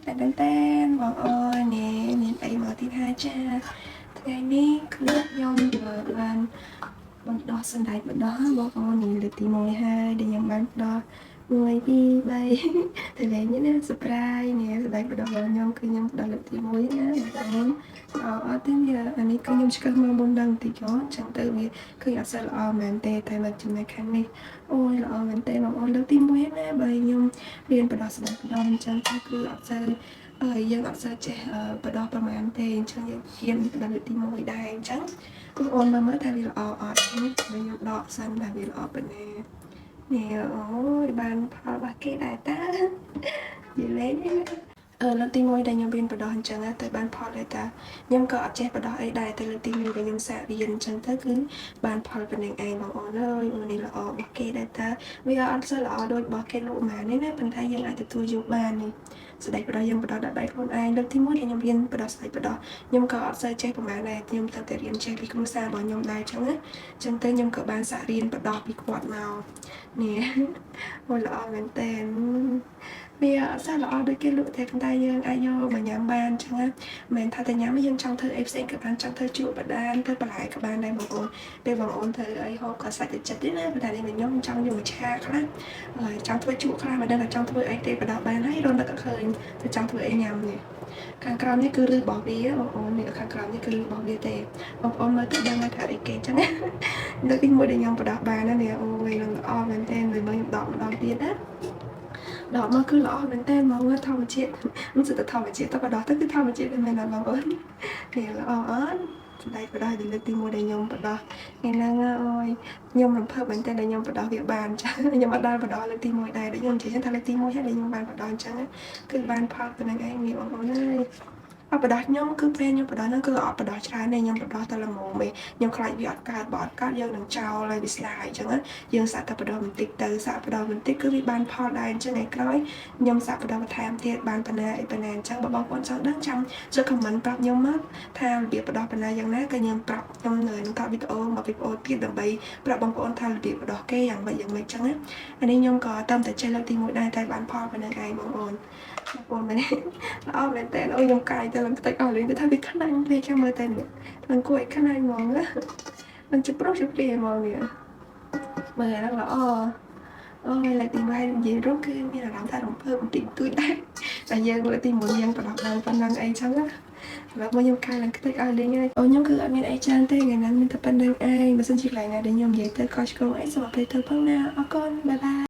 តែតែតែបងអូននេះមានអីមកទៀតហើយចាថ្ងៃនេះគឺខ្ញុំបានបណ្ដោះសណ្ដែកបណ្ដោះបងអូននេះលើកទី1ហើយដែលខ្ញុំបានបណ្ដោះ1 2 3ទៅលេងនេះណា surprise នេះសណ្ដែកបណ្ដោះរបស់ខ្ញុំគឺខ្ញុំបណ្ដោះលើកទី1ណាបងអូនល្អអត់ទេវាអានេះគឺខ្ញុំឆ្កឹះមកមុនដឹងបន្តិចអញ្ចឹងទៅវាឃើញអត់សូវល្អមែនទេតែមកចំណែកខាងនេះអូយល្អមែនទេបងអូនលើកទី1ណាបើខ្ញុំរៀនបណ្ដោះសណ្ដែកបណ្ដោះអញ្ចឹងទៅគឺអត់សូវអឺយើងអត់សូវចេះបណ្ដោះប្រហែលទេអញ្ចឹងយើងរៀនបណ្ដោះលើកទី1ដែរអញ្ចឹងបងអូនមើលមើលថាវាល្អអត់នេះខ្ញុំដកសិនថាវាល្អប៉ុណ្ណានេះអូយបានផលរបស់គេដែរតើនិយាយលេងទេអឺលើកទី1ដែលខ្ញុំរៀនបណ្ដោះអញ្ចឹងតែបានផលដែរតាខ្ញុំក៏អត់ចេះបណ្ដោះអីដែរតែលើកទី1ដែលខ្ញុំសាករៀនអញ្ចឹងទៅគឺបានផលប៉ុណ្្នឹងឯងបងអូនអើយអូនេះល្អរបស់គេដែរតាវាអត់សូវល្អដូចរបស់គេលក់ហ្មងនេះណាប៉ុន្តែយើងអាចទទួលយកបាននេះសណ្ដែកបណ្ដោះយើងបណ្ដោះដាក់ដៃខ្លួនឯងលើកទី1ដែលខ្ញុំរៀនបណ្ដោះសណ្ដែកបណ្ដោះខ្ញុំក៏អត់សូវចេះប្រហែលដែរខ្ញុំទៅតែរៀនចេះពីគ្រួសាររបស់ខ្ញុំដែរអញ្ចឹងណាអញ្ចឹងទៅខ្ញុំក៏បានសាករៀនបណ្ដោះពីគាត់មកនេះអូល្អមែនតើវាអត់សូវល្អដូចគេលក់ទេប៉ុន្តែយើងអាចយកមកញ៉ាំបានអញ្ចឹងណាមិនមែនថាតែញ៉ាំយើងចង់ធ្វើអីផ្សេងក៏បានចង់ធ្វើជ្រក់បដានធ្វើបន្លែក៏បានដែរបងប្អូនពេលបងប្អូនធ្វើអីហូបក៏សាច់តែចិត្តទេណាប៉ុន្តែនេះខ្ញុំចង់យកមកឆាខ្លះហើយចង់ធ្វើជ្រក់ខ្លះមិនដឹងថាចង់ធ្វើអីទេបដោះបានហើយរត់នឹកឃើញទៅចង់ធ្វើអីញ៉ាំនេះខាងក្រោមនេះគឺឫសរបស់វាបងប្អូននេះខាងក្រោមនេះគឺឫសរបស់វាទេបងប្អូនមើលទៅដឹងថាអីគេអញ្ចឹងណាលើកទីមួយដែលខ្ញុំបដោះបានណានេះអូយនឹងល្អមែនទែនមើលខ្ញុំដកម្ដងទៀតណាដកមកគឺល្អមែនតើហ្មងធម្មជាតិមិនសិតតែធម្មជាតិតែបដោះទៅគឺធម្មជាតិមែនអត់បងប្អូននេះល្អអត់សណ្ដែកបណ្ដោះលើកទី1ដែលខ្ញុំបណ្ដោះថ្ងៃហ្នឹងអូយខ្ញុំរំភើបមែនតើដែលខ្ញុំបណ្ដោះវាបានចឹងខ្ញុំអត់ដែលបណ្ដោះលើកទី1ដែរដូចខ្ញុំនិយាយថាលើកទី1ហើយដែលខ្ញុំបានបណ្ដោះអញ្ចឹងគឺបានផលប៉ុណ្្នឹងឯងនេះបងប្អូនអើយអត់បណ្ដោះខ្ញុំគឺពេលខ្ញុំបណ្ដោះហ្នឹងគឺអត់បណ្ដោះច្រើនទេខ្ញុំបណ្ដោះតែល្មមទេខ្ញុំខ្លាចវាអត់កើតបើអត់កើតយើងនឹងចោលហើយវាស្លាយអញ្ចឹងយើងសាកតែបណ្ដោះបន្តិចទៅសាកបណ្ដោះបន្តិចគឺវាបានផលដែរអញ្ចឹងថ្ងៃក្រោយខ្ញុំសាកបណ្ដោះបន្ថែមទៀតបានប៉ុណ្ណាអីប៉ុណ្ណាអញ្ចឹងបើបងប្អូនចង់ដឹងចាំជួយ comment ប្រាប់ខ្ញុំមកថារបៀបបណ្ដោះប៉ុណ្ណាយ៉ាងណាក៏ខ្ញុំប្រាប់ខ្ញុំនៅនឹងកាត់វីដេអូមកវីដេអូទៀតដើម្បីប្រាប់បងប្អូនថារបៀបបណ្ដោះគេយ៉ាងម៉េចយ៉ាងម៉េចអញ្ចឹងណាអានេះខ្ញុំក៏តាមតែចេះលើកទី1ដែរតែបានផលប៉ុណ្្នឹងឯងបងប្អូនបងប្អូនមែនល្អមែនតើអូខ្ញុំកាយទៅឡើងផ្ទៃអស់លេងទៅថាវាខ្នាញ់ពេកចាំមើលតែនេះនឹងគួរឲ្យខ្នាញ់ហ្មងណានឹងជប្រុសជព្រាហ្មងនេះមើលហ្នឹងល្អអូយលើកទី1និយាយរួមគឺមានអារម្មណ៍ថារំភើបបន្តិចបន្តួចដែរតែយើងលើកទី1យើងបណ្ដោះបានប៉ុណ្ណឹងអីចឹងណាឥឡូវមកខ្ញុំកាយឡើងខ្ទេចឲ្យលេងហើយអូខ្ញុំគឺអត់មានអីច្រើនទេថ្ងៃហ្នឹងមានតែប៉ុណ្្នឹងឯងបើសិនជាកន្លែងណាដែលខ្ញុំនិយាយទៅខុសឆ្គងអីសូមអភ័យទោសផងណាអរគុណ bye bye.